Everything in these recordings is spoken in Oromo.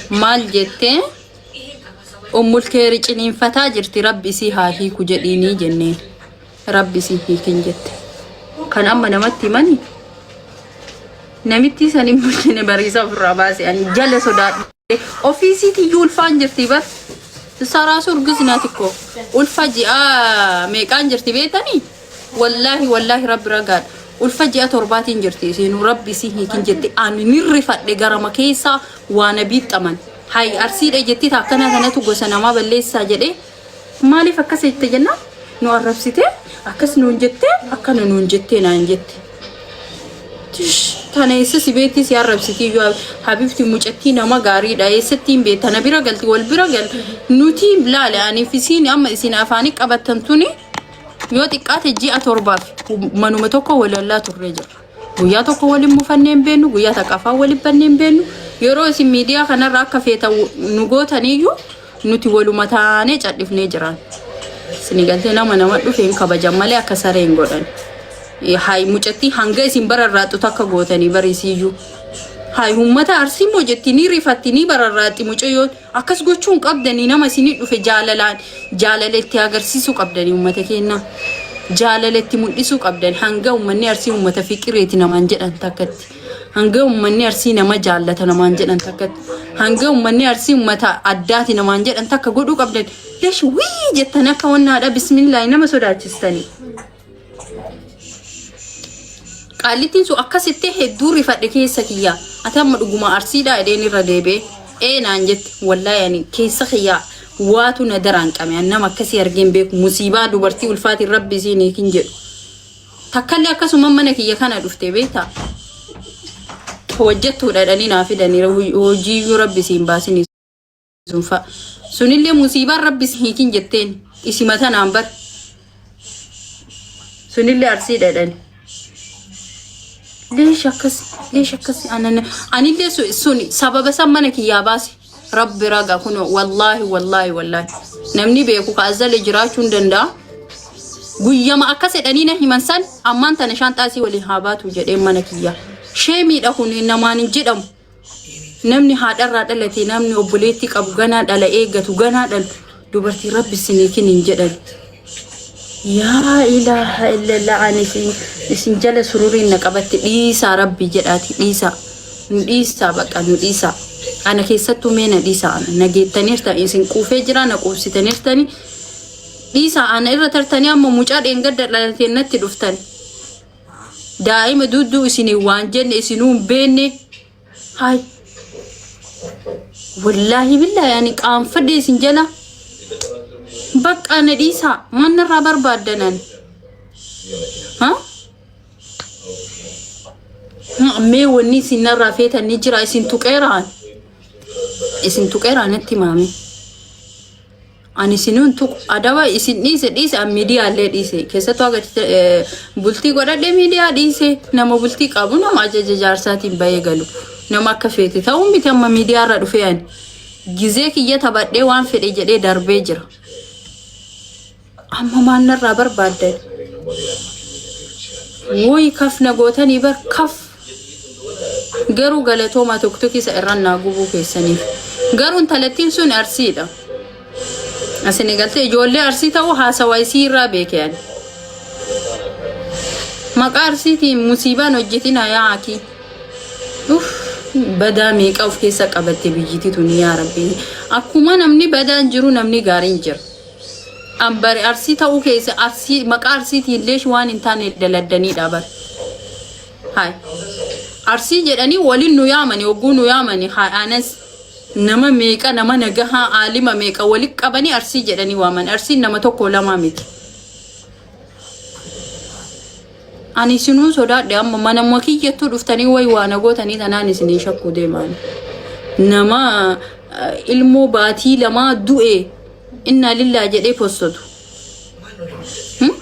Maal jettee ummul keeri ciniinfataa jirti rabbi isii haa hiiku jedhiinii jenneen. Rabbi isii hiikin jette. Kan amma namatti himani namittii san hin bulchine bariisa ofirraa baase ani jala sodaadhe ofii isiitiyyuu ulfaan jirti bar. Saraasu urgis naati ko ulfa ji'a meeqaan jirti beetanii? Wallaahi wallaahi rabbi ragaadha. Ulfa ji'a torbaatiin jirti isiinuu rabbi isii hiikin jette ani ni rifadhe garama keessaa waa na biixxaman. Hay arsiidha jetti akkanaa kanatu gosa namaa balleessaa jedhee maaliif akkas jette jennaan nu arrabsitee akkas nuun jettee akkana nuun jettee naan jette. Tish, tana eessa si beekti si arrabsiti iyyuu habibti mucattii nama gaariidha eessatti hin beekta na bira galti wal bira gal nuti laale aniif isiin amma isin afaanii qabattan tuni yoo xiqqaate ji'a torbaaf manuma tokko walallaa turree jirra. Guyyaa tokko waliin mufannee hin beennu, guyyaa takka afaan waliin bannee hin beennu. Yeroo isin miidiyaa kanarra akka feetan nu gootaniyyuu nuti waluma taanee cadhifnee jiraan. Isin galtee nama nama dhufe hin kabajan malee akka saree hin godhan. Hayi mucattii hanga isin bararraattu takka gootanii barisiiyyuu. Hayi uummata arsii moo jetti ni rifatti ni bararraatti mucayyoon akkas gochuu hin qabdanii nama isinii dhufe jaalalaan jaalala itti agarsiisuu qabdanii uummata keenyaa. Jaalala itti mul'isuu qabdan hanga uummanni arsii uummata fiqireeti namaan jedhan takkatti. Hanga uummanni arsii nama jaallata namaan jedhan takkatti. Hanga uummanni arsii uummata addaati namaan jedhan takka godhuu qabdan. Lesh wii jettan akka wannaadha bismillaahi nama sodaachistanii. Qaallittiin sun akkasitti hedduu rifadhe keessa kiyyaa. Ati amma dhuguma arsiidhaa jedheen irra deebi'ee. Ee naan jette wallaahi ani keessa kiyyaa waatu na daraan qame. Ani nama akkasii argee hin beeku. Musiibaa dubartii ulfaatiin rabbi isiin hiikin jedhu. Takkallee akkasuma mana kiyya kana dhufte beektaa. Hojjettuudha jedhanii naa fidanii hojiiyyuu rabbi isiin baasinii. sun fa'a. Sunillee musiibaan rabbi si hiikin jetteen isima tanaan bar. Sunillee arsii dhadhani. Leesh akkas leesh akkas anan anillee sun sababa san mana kiyyaa baase rabbi raga kunoo wallaahi wallaahi wallaahi namni beeku ka azzale jiraachuu hin danda'a. Guyyama akkas jedhanii na himan san ammaan tana shaanxaasii waliin haa baatu jedheen mana kiyyaa. Sheemiidha kun namaan hin jedhamu. Namni haadharraa dhalate namni obboleettii qabu ganaa dhala eeggatu ganaa dhalu dubartiin rabbi isinii kenni hin jedhan. Yaa ilaaha illallah ani isin isin jala sururiin na qabatti dhiisaa rabbi jedhaati dhiisaa nu dhiisaa baqa nu dhiisaa ana keessattuu mee na dhiisaa ana na geettaniirta isin quufee jira na quubsitaniirtani dhiisaa ana irra tartanii amma mucaa dheengadda dhalateen natti dhuftan. Daa'ima duudduu isiniin waan jenne isinuu hin beenne. Haay. Wallaahi billaahi ani qaanfadhe isin jala. Bakka na dhiisaa maal narraa barbaaddanan. Ha? Mee wanni isin narraa feetan ni jira isin tuqeeraan. Isin tuqeeraa natti himaame. Ani isinuun tuqu adaba isin dhiise dhiise an miidiyaallee dhiise keessattuu haga bultii godhadhe miidiyaa dhiise nama bultii qabu nama ajaja jaarsaatiin bahee galu nama akka feete ta'uu miti amma miidiyaarra dhufee ani gizee kiyya taphadhee waan fedhe jedhee darbee jira. Amma maal narraa barbaaddan? Woy kaf na gootanii bar kaf. Garuu galatoomaa tokko isa irraan naa gubuu keessaniif. Garuu intalattiin sun arsiidha. Asini galtee ijoollee arsii ta'uu haasawaa isii irraa beeke ani. Maqaa arsiitiin musiibaan hojjetina yaa akii. Uff badaa meeqa of keessa qabatte biyyiti tuni yaa rabbi. Akkuma namni badaan jiru namni gaariin jira. An bari arsii ta'uu keessa arsii maqaa arsiitiin leesh waan hin taane daladdaniidha bar. Haay. Arsii jedhanii waliin nu yaamani hogguu nu yaamani haay anas nama meeqa nama nagahaa aalima meeqa walitti qabanii arsii jedhanii waaman arsiin nama tokko lamaa miti. Ani isinuu sodaadhe amma manuma kiyyattuu dhuftanii wayi waa na gootanii tanaan isinii shakkuu deemaan. Nama ilmoo baatii lamaa du'e innaa lillaa jedhee postotu. Hmm?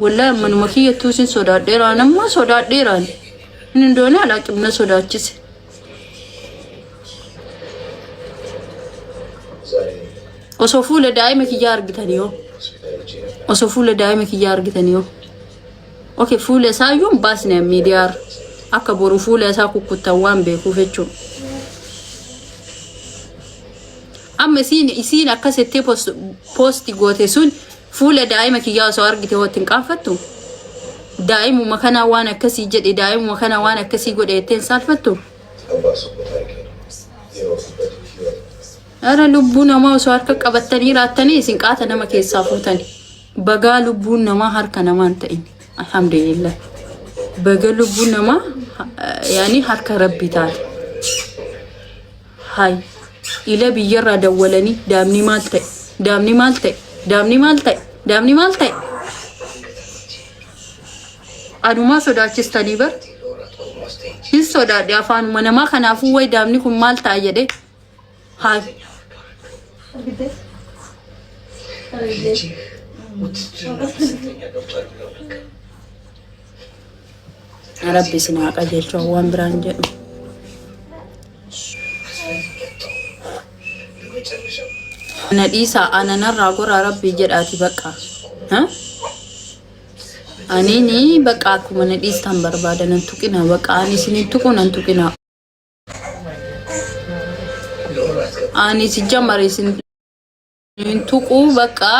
Wallahi manuma kiyyattuu isin sodaadheeraan amma sodaadheeraan. Inni doonaa alaaqim na sodaachise. Osoo fuula daa'ima kiyyaa argitanii hoo? Osoo fuula daa'ima kiyyaa argitanii hoo? Okay, fuula isaayyuu hin baasne miidiyaarra. Akka boru fuula isaa kukkuttan waan beekuuf jechuudha. Amma isiin isiin akkas jettee post goote sun fuula daa'ima kiyyaa osoo argite hoo ittiin qaanfattu? Daa'imuma kanaa waan akkasii jedhe, daa'imuma kanaa waan akkasii godhe jettee hin saalfattu? Ara lubbuu namaa osoo harka qabattanii raattanii isin qaata nama keessaa fuutani. Bagaa lubbuun namaa harka namaa hin ta'in. Alhamdulillah. Baga lubbuun namaa yaani harka rabbi taate. Hay. Ila biyyarraa dawwalanii daamni maal ta'e? Daamni maal ta'e? Daamni maal ta'e? Daamni maal ta'e? Anumaa sodaachistanii bar. Hin sodaadhe afaanuma namaa, kanaafuu way daamni kun maal ta'a jedhee. Hay. Rabbi isin haa qajeelchu, waan biraan jedhu. Na dhiisaa, ana narraa goraa, rabbii jedhaati bakka. Anini bakka akkuma na dhiistan barbaada, nan tuqina bakka, ani isin hin tuqu, nan tuqina. Ani si jamare isin hin tuqu bakka,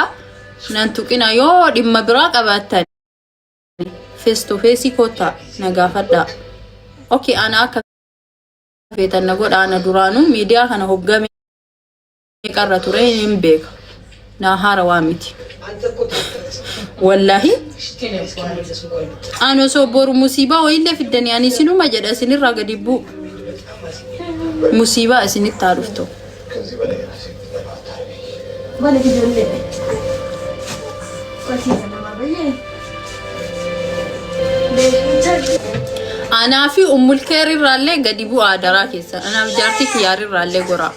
nan tuqina. Yoo dhimma biraa qabaattan face to face kottaa na gaafadhaa. Okay, ana akka feetan na godha. Ana duraanuu miidiyaa kana hoggame qarra ture hin beeka. Naa haara waa miti. Wallaahi. Ani osoo boru musiibaa wayiillee fiddanii ani isinuma jedha, isinirraa gadi bu'u. Musiibaa isinitti haa dhuftu. Bale ijoollee. Qotiisa namaa bayyee. Anaa fi ummulkeer irraallee gadi bu'aa daraa keessa. Anaaf jaartii kiyyaarirraallee goraa.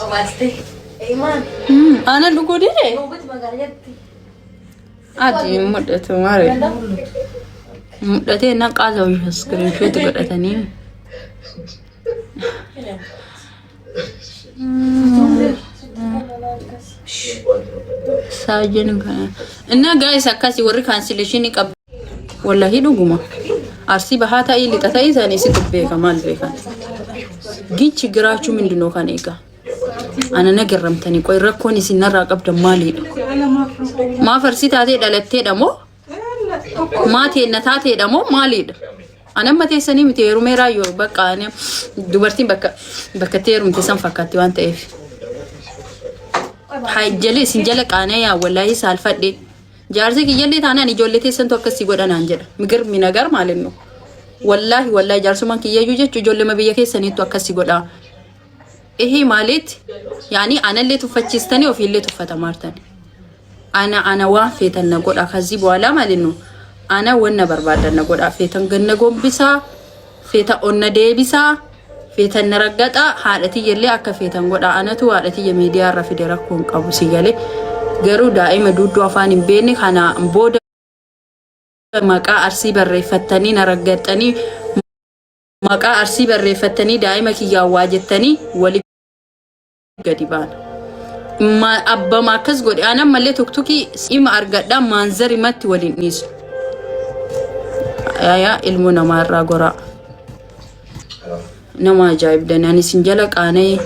Obaastee. Imaan. Ana dhuguu dide? Gogooti magaalaa jetti. Ati hin mul'atu maali? Mul'atee naqaa ta'u screenshot godhatanii. Saajin kana. Inna guys, akkasii warri cancellation qabu. Wallahi dhuguma. Arsii bahaa ta'ii lixa ta'ii isaanii situ beeka, maal beekan. Gichi giraachuu mindinoo kan eegaa. Ana na garramtanii qoy, rakkoon isin narraa qabdan maalidha? Maaf arsii taatee dhalatteedha moo? Maa teenna taateedha moo maalidha? Ani amma teessanii miti, heerumee raayyoo bakka, ani dubartiin bakka bakka itti heerumte san fakkaatti waan ta'eef. Haa jala isin jala qaanee yaa wallaahi saalfadhe. Jaarsi kiyyallee taanaan ijoollee teessantu akkasii godhanaan jedha. Migir minagar maalinnu. Wallaahi wallaahi, jaarsummaan kiyyayyuu jechuun ijoollee biyya keessaniittu akkasii godhaa. Ihii maaliit yaani anallee tuffachiistanii ofiillee tuffatamaa. Ana waan feetan na godha, kazii bu'aalaa maalinnu, ana wanna barbaadan na godha, feetan ganna gombisaa, feeta onna deebisaa, feetan na raggaxaa, haadha tiyyallee akka feetan godha. Anatu haadha tiyya miidiyaa irra fide, rakkoon qabu si galee. Garuu daa'ima duuddoo afaan hin beekne kana booda maqaa arsii barreeffattanii na raggaxxanii, maqaa arsii barreeffattanii daa'ima kiyyaan waa jettanii wali gadi baana. Ma abbama akkas godhe an ammallee tuktukii ima argadhaa maanzarimatti waliin dhiisu. Yaa ilmoo namaa irraa goraa. Nama ajaa'ibdan, ani isin jala qaana'ee.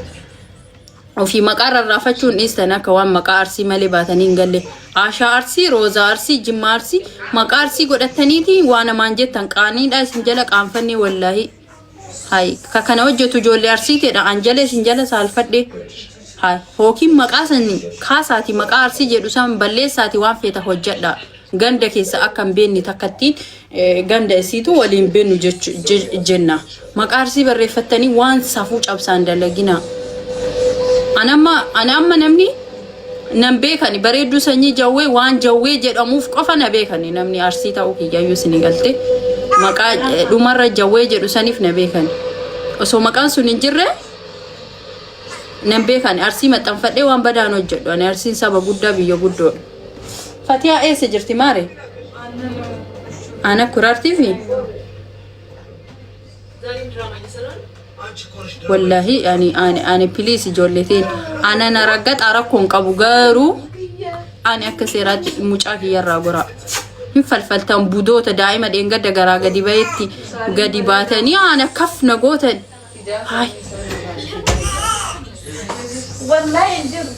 Ofii maqaa rarraafachuun dhiistan, akka waan maqaa arsii malee baatanii hin galle. Ashaa arsii, Roozaa arsii, Jimmaa arsii, maqaa arsii godhataniiti waa namaan jettan, qaaniidha isin jala qaanfannee wallaahi. Hay ka kana hojjetu ijoollee arsiiteedha, an jala isin jala saalfadhe. Hay hookiin maqaa san kaasaati, maqaa arsii jedhu san balleessaati, waan feeta hojjedha. Ganda keessa akka hin beekne takkattiin ganda isiitu waliin beennu jenna. Maqaa arsii barreeffattanii waan safuu cabsaan dalaginaa. Ana amma namni nan beekani bareedduu sanyii jawwee waan jawwee jedhamuuf qofa na beekani, namni arsii ta'uu kiyyayyuu isin galte, maqaa dhumarra jawwee jedhu saniif na beekani. Osoo maqaan sun hin jirre nan beekani. Arsii maxxanfadhee waan badaan hojjedhu ani, arsiin saba guddaa, biyya guddoodha. Fatiyaa eessa jirti maare? Ana kuraartii fi wallaahi ani please, ijoolletiin ana na raggaxa, rakkoon qabu, garuu ani akka seeraatti mucaa kiyyarraa goraa. Hin falfaltan budoota daa'ima dheengadda garaa gadi bahetti gadi baatanii ana kaf na gootan. Haay. Wallaahi hin jiru.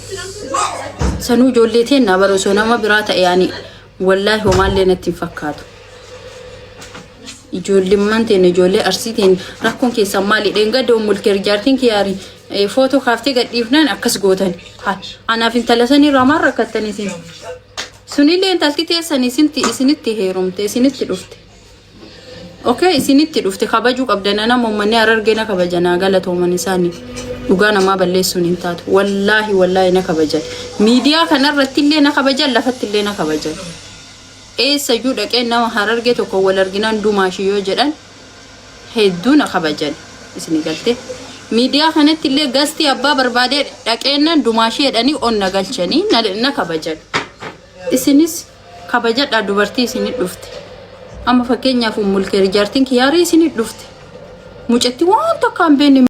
Sanuu ijoollee teennaa bara osoo nama biraa ta'e ani wallaahi homaallee natti hin fakkaatu. Ijoollimmaan teenya, ijoollee Arsii teenya, rakkoon keessan maali? Dheengadda ummulkeer jaartiin kiyaarii footoo kaaftee gadhiifnaan akkas gootan. Anaaf intala sanirraa maal rakkattan isin? Sunillee intalti teessan isinitti heerumte, isinitti dhufte. Okay, isinitti dhufte, kabajuu qabdan. Nama uummanni Harargee na kabajanaa, galatooman isaanii. Dhugaa namaa balleessuun hin taatu. Wallaahi wallaahi na kabajan. Miidiyaa kanarratti illee na kabajan, lafatti illee na kabajan. Eessayyuu dhaqee nama Harargee tokko wal arginaan dumaashii yoo jedhan hedduu na kabajan. Isin galte. Miidiyaa kanatti illee gastii abbaa barbaadee dhaqeennan dumaashii jedhanii ol na galchanii na kabajan. Isinis kabajadhaa dubartii isinit dhufte. Amma fakkeenyaaf ummulkeer jaartiin kiyyaarii isinit dhufte. Mucatti waan takka hin beekne.